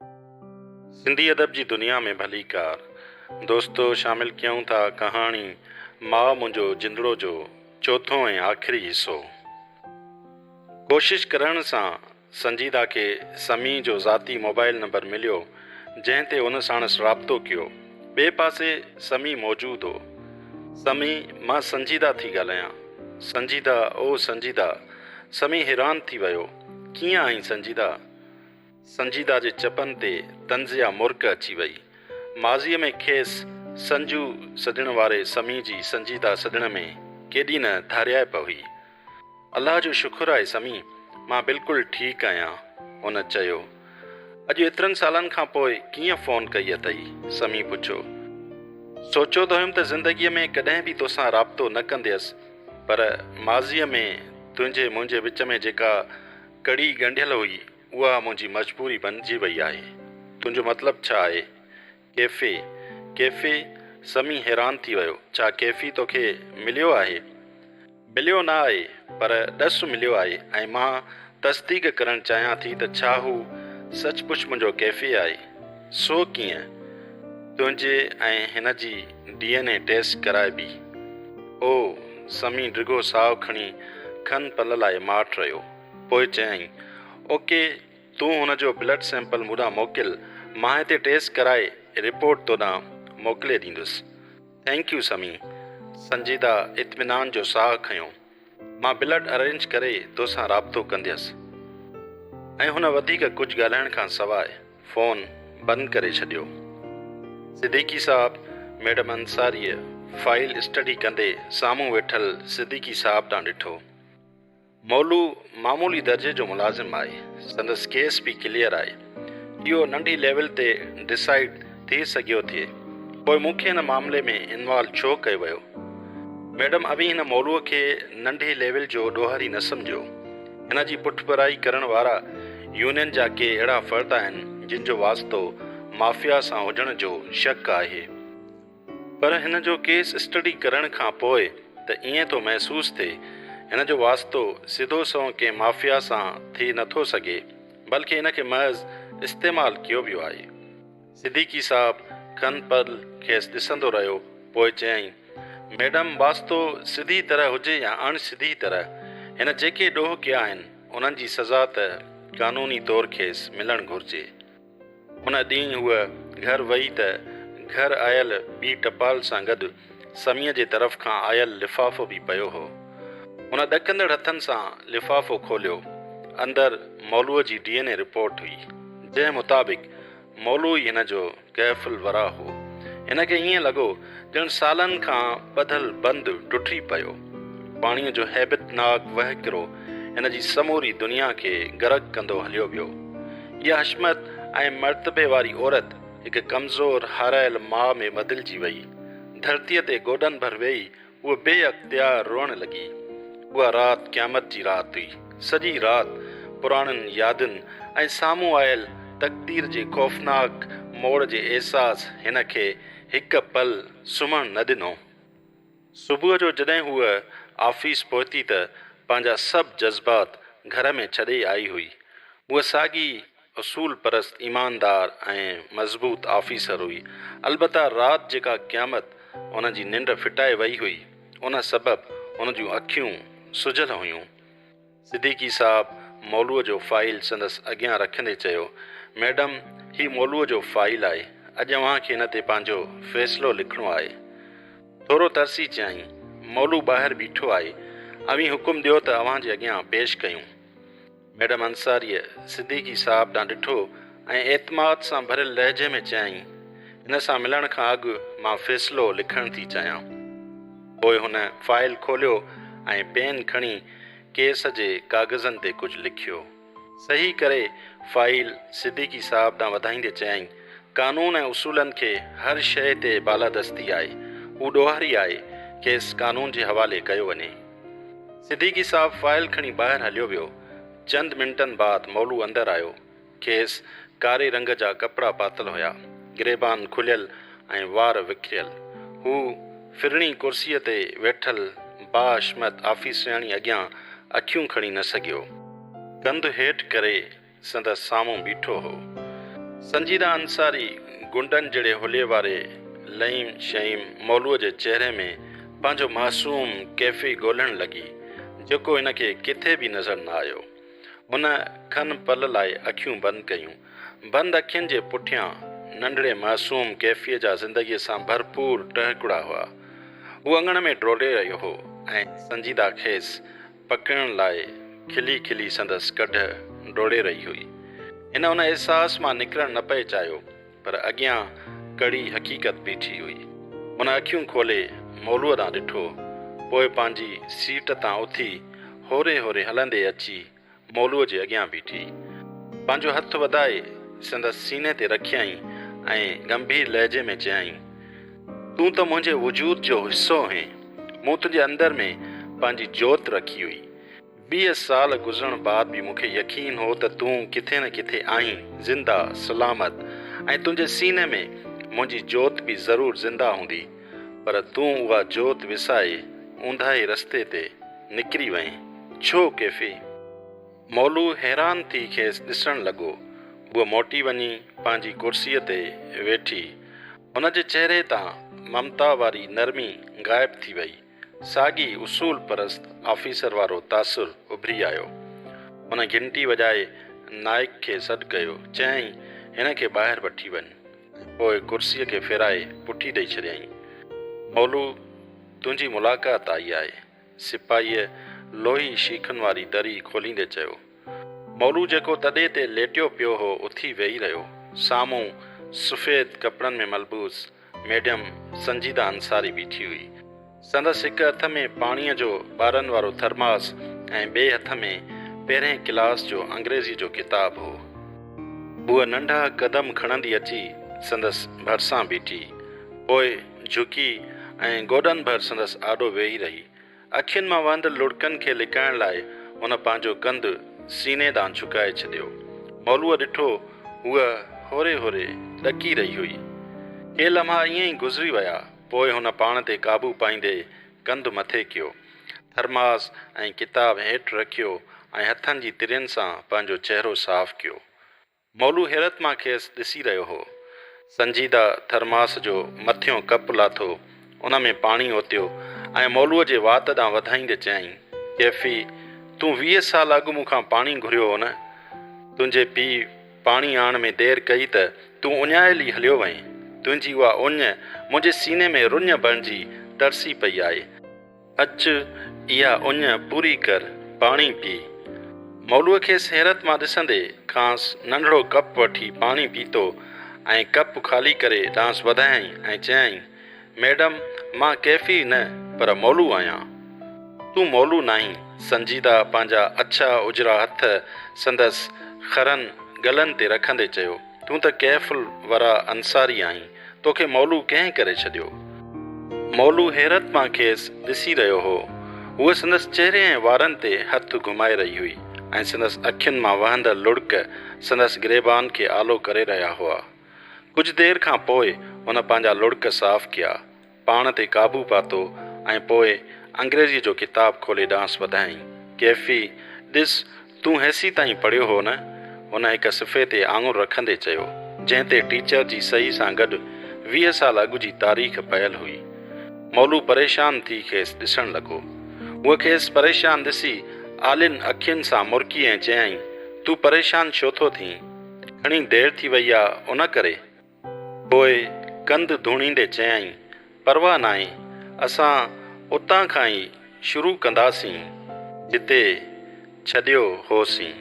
سنڌي ادب جي دنيا ۾ ڀليڪار دوستو شامل ڪيون ٿا ڪهاڻي ماء منهنجو جندڙو جو چوٿون ۽ آخري حصو. ڪوشش ڪرڻ سان سنجيده کي سميع جو ذاتي موبائل نمبر مليو جنهن تي هن ساڻس رابطو ڪيو. ٻئي پاسي سميع موجود هو. سميع مان سنجيده ٿي ڳالهايان. سنجيده او سنجيده. سميع حيران ٿي ويو. ڪيئن آهين سنجيده؟ سنجيده جي چپن تي طنزيه مرڪ اچي وئي. ماضيء ۾ کيس سنجو سڏڻ واري سميع جي سنجيده سڏڻ ۾ ڪيڏي نه ڌاريائپ هئي. الله جو شڪر آهي سميع، مان بلڪل ٺيڪ آهيان. هن چيو. اڄ ايترن سالن کان پوء ڪيئن فون ڪئي اٿئي؟ سميع پڇيو. سوچيو ته هيم ته زندگيء ۾ ڪڏهن به توسان رابطو نه ڪنديس، پر ماضيء ۾ تنهنجي منهنجي وچ ۾ جيڪا ڪڙي ڳنڍيل هئي، اها منهنجي مجبوري بنجي وئي آهي. تنهنجو مطلب ڇا آهي؟ Cafe, cafe? سميع حيران ٿي ويو، ڇا ڪيفي توکي مليو آهي؟ مليو نه آهي، پر ڏس مليو آهي ۽ مان تصديق ڪرڻ چاهيان ٿي ته ڇا هو سچ پچ منهنجو ڪيفي آهي؟ سو ڪيئن؟ تنهنجي ۽ هن جي ڊي اين اي ٽيسٽ ڪرائبي. او! سميع ڊگهو ساهه کڻي کن پل لاء ماٺ رهيو. پوء چيائين، اوڪي، تون هن جو بلڊ سيمپل مون ڏانهن موڪل، مان هتي ٽيسٽ ڪرائي رپورٽ تو ڏانهن موڪلي ڏيندس. Thank you Sami. سنجيده اطمينان جو ساهه کنيو. مان بلڊ ارينج ڪري توسان رابطو ڪنديس. ۽ هن وڌيڪ ڪجهه ڳالهائڻ کان سواء فون بند ڪري ڇڏيو. صديقي صاحب ميڊم انصاريء فائيل اسٽڊي ڪندي سامهون ويٺل صديقي صاحب ڏانهن ڏٺو. مولو معمولي درجي جو ملازم آهي، سندس ڪيس به ڪليئر آهي. اهو ننڍي ليول تي ڊسائيڊ ٿي سگهيو ٿئي. پوء مون کي هن معاملي ۾ انوالو ڇو ڪيو ويو؟ ميڊم اوهين هن مولوء کي ننڍي ليول جو ڏوهاري نه سمجهو. هن جي پٺڀرائي ڪرڻ وارا يونين جا ڪي اهڙا فرد آهن جن جو واسطو مافيا سان هجڻ جو شڪ آهي. پر هن جو ڪيس اسٽڊي ڪرڻ کان پوء ته ائين ٿو محسوس ٿئي هن جو واسطو سڌو سنئون ڪنهن مافيا سان ٿي نه ٿو سگهي بلڪه هن کي محض استعمال ڪيو ويو آهي. صديقي صاحب کن پل کيس ڏسندو رهيو پوء چيائين، ميڊم واسطو سڌي طرح هجي يا اڻ سڌي طرح هن جيڪي ڏوهه ڪيا آهن انهن جي سزا ته قانوني طور کيس ملڻ گهرجي. ان ڏينهن هوء گهر وئي ته گهر آيل ٻي ٽپال سان گڏ سميع جي طرف کان آيل لفافو به پيو هو. هن ڏڪندڙ هٿن سان لفافو کوليو. اندر مولوء جي ڊي اين اي رپورٽ هئي، جنهن مطابق مولو ئي هن جو ڪهف الوريٰ هو. هن کي ائين لڳو ڄڻ سالن کان ٻڌل بند ٽٽي پيو. پاڻيء جو هيبتناڪ وهڪرو هن جي سموري دنيا کي غرق ڪندو هليو ويو. اها حشمت ۽ مرتبي واري عورت هڪ ڪمزور هارايل ماء ۾ بدلجي وئي. ڌرتيء تي گوڏن ڀر ويهي هوء بي اختيار روئڻ لڳي. اها رات قيامت جي رات هئي. سڄي رات پراڻين يادن ۽ سامهون آيل تقدير جي خوفناڪ موڙ جي احساس هن کي هڪ پل سمهڻ نه ڏنو. صبح جو جڏهن هوء آفيس پهتي ته پنهنجا سڀ جذبات گهر ۾ ڇڏي آئي هئي. هوء ساڳي اصول پرست، ايماندار ۽ مضبوط آفيسر هئي. البته رات جيڪا قيامت هن جي ننڊ ڦٽائي وئي هئي، ان سبب هن جون اکيون سجل هيون. صديقي صاحب مولوء جو فائيل سندس اڳيان رکندي چيو، ميڊم هي مولوء جو فائيل آهي، اڄ اوهان کي هن تي پنهنجو فيصلو لکڻو آهي. ٿورو ترسي چيائين، مولو ٻاهر بيٺو آهي، اوهين حڪم ڏيو ته اوهان جي اڳيان پيش ڪيون. ميڊم انصاريء صديقي صاحب ڏانهن ڏٺو ۽ اعتماد سان ڀريل لهجي ۾ چيائين، هن سان ملڻ کان اڳ مان فيصلو لکڻ ٿي چاهيان. پوء هن فائيل کوليو ۽ پين کڻي ڪيس جي ڪاغذن تي ڪجهه لکيو. صحيح ڪري فائيل صديقي صاحب ڏانهن وڌائيندي چيائين، قانون ۽ اصولن کي هر شيء تي بالادستي آهي. هو ڏوهاري آهي، کيس قانون جي حوالي ڪيو وڃي. صديقي صاحب فائيل کڻي ٻاهر هليو ويو. چند منٽن بعد مولو اندر آيو. کيس ڪاري رنگ جا ڪپڙا پاتل هيا، گريبان کليل ۽ وار وکريل. هو ڦرڻي ڪرسيء تي ويٺل باحشمت آفيسرياڻي اڳيان اکيون کڻي نه سگهيو. ڪنڌ هيٺ ڪري سندس سامهون بيٺو هو. سنجيده انصاري گنڊن جهڙي حليي واري لئيم شئيم مولوء جي چهري ۾ پنهنجو معصوم ڪيفي ڳولڻ لڳي، جيڪو هن کي ڪٿي به نظر نه آيو. هن کن پل لاء اکيون بند ڪيون. بند اکين جي پٺيان ننڍڙي معصوم ڪيفيء جا زندگيء سان ڀرپور ٽهڪڙا هئا. هو اڱڻ ۾ ڊوڙي رهيو هو ۽ سنجيده کيس پڪڙڻ لاء کلي کلي سندس ڪڍ ڊوڙي رهي هئي. هن ان احساس مان نڪرڻ نه پئي چاهيو، پر اڳيان ڪڙي حقيقت بيٺي هئي. هن اکيون کولي مولوء ڏانهن ڏٺو، پوء پنهنجي سيٽ تان اٿي هوري هوري هلندي اچي مولوء جي اڳيان بيٺي. پنهنجو هٿ وڌائي سندس سيني تي رکيائين ۽ گنڀير لهجي ۾ چيائين، تون ته منهنجي وجود جو حصو هئين. مون تنهنجي اندر ۾ پنهنجي جوت رکي هئي. 20 سال گذرڻ بعد به مون کي يقين هو ته تون ڪٿي نه ڪٿي آهين، زنده، سلامت ۽ تنهنجي سيني ۾ منهنجي جوت به ضرور زنده هوندي. پر تون اها جوت وسائي اونداهي رستي تي نڪري وئين. ڇو ڪيفي؟ مولو حيران ٿي کيس ڏسڻ لڳو. هوء موٽي وڃي پنهنجي ڪرسيء تي ويٺي. هن جي چهري تان ممتا واري نرمي غائب ٿي وئي. ساڳي اصول پرست آفيسر وارو تاثر اڀري آيو. هن گهنٽي وڄائي نائڪ کي سڏ ڪيو. چيائين، هن کي ٻاهر وٺي وڃ. ۽ پوء ڪرسيء کي ڦيرائي پٺي ڏئي ڇڏيائين. مولو، تنهنجي ملاقات آئي آهي. سپاهيء لوهي شيخن واري دري کوليندي چيو. مولو جيڪو تڏي تي ليٽيو پيو هو اٿي ويهي رهيو. سامهون سفيد ڪپڙن ۾ ملبوس ميڊم سنجيده انصاري بيٺي هئي. سندس هڪ هٿ ۾ پاڻيء جو ٻارن وارو ٿرماس ۽ ٻئي هٿ ۾ پهرئين ڪلاس جو انگريزيء جو ڪتاب هو. هوء ننڍا قدم کڻندي اچي سندس ڀرسان بيٺي. پوء جهڪي ۽ گوڏن ڀر سندس آڏو ويهي رهي. اکين مان وهندڙ لڙڪن کي لڪائڻ لاء هن پنهنجو ڪنڌ سيني ڏانهن جهڪائي ڇڏيو. مولوء ڏٺو هوء هوري هوري ڏڪي رهي هئي. ڪي لمحا ائين ئي گذري ويا. پوء هن پاڻ تي قابو پائيندي ڪنڌ مٿي ڪيو. ٿرماس ۽ ڪتاب هيٺ رکيو ۽ هٿن جي ترين سان پنهنجو چهرو صاف ڪيو. مولو حيرت مان کيس ڏسي رهيو هو. سنجيده ٿرماس جو مٿيون ڪپ لاٿو، ان ۾ پاڻي اوتيو ۽ مولوء جي وات ڏانهن وڌائيندي چيائين، ڪيفي، تون 20 سال اڳ مون کان پاڻي گهريو هو نه؟ تنهنجي پيء پاڻي آڻڻ ۾ دير ڪئي ته تون اڃايل ئي هليو وئين. تنهنجي اها اڃ منهنجي سيني ۾ رڃ بڻجي ترسي پئي آهي. اچ، اها اڃ پوري ڪر، پاڻي پي. مولوء کيس حيرت مان ڏسندي کانئس ننڍڙو ڪپ وٺي پاڻي پيتو ۽ ڪپ خالي ڪري ڏانهس وڌايائين ۽ چيائين، ميڊم، مان ڪيفي نه پر مولو آهيان. تون مولو ناهين. سنجيده پنهنجا اڇا اجرا هٿ سندس خرن ڳلن تي رکندي چيو. تون ته ڪيف الوريٰ انصاري آهين، توکي مولو ڪنهن ڪري ڇڏيو؟ مولو حيرت مان کيس ڏسي رهيو هو. هوء سندس چهري ۽ وارن تي هٿ گهمائي رهي هئي ۽ سندس اکين مان وهندڙ لڙڪ سندس گريبان کي آلو ڪري رهيا هئا. ڪجهه دير کان پوء هن پنهنجا لڙڪ صاف ڪيا. پاڻ تي قابو پاتو ۽ پوء انگريزيء جو ڪتاب کولي ڏانهس وڌايائين. ڪيفي، ڏس، تون هيسيتائين پڙهيو هو نه؟ هن هڪ صفحي تي آڱر رکندي چيو، جنهن تي ٽيچر جي صحيح سان گڏ 20 سال اڳ جي تاريخ پيل هئي. مولو پريشان ٿي کيس ڏسڻ لڳو. هوء کيس پريشان ڏسي آلين اکين سان مرڪي ۽ چيائين، تون پريشان ڇو ٿو ٿين؟ گهڻي دير ٿي وئي آ ان ڪري؟ پوء ڪنڌ ڌوڻيندي چيائين، پرواهه ناهي، اسان اتان کان ئي شروع ڪنداسين، جتي ڇڏيو هوسين.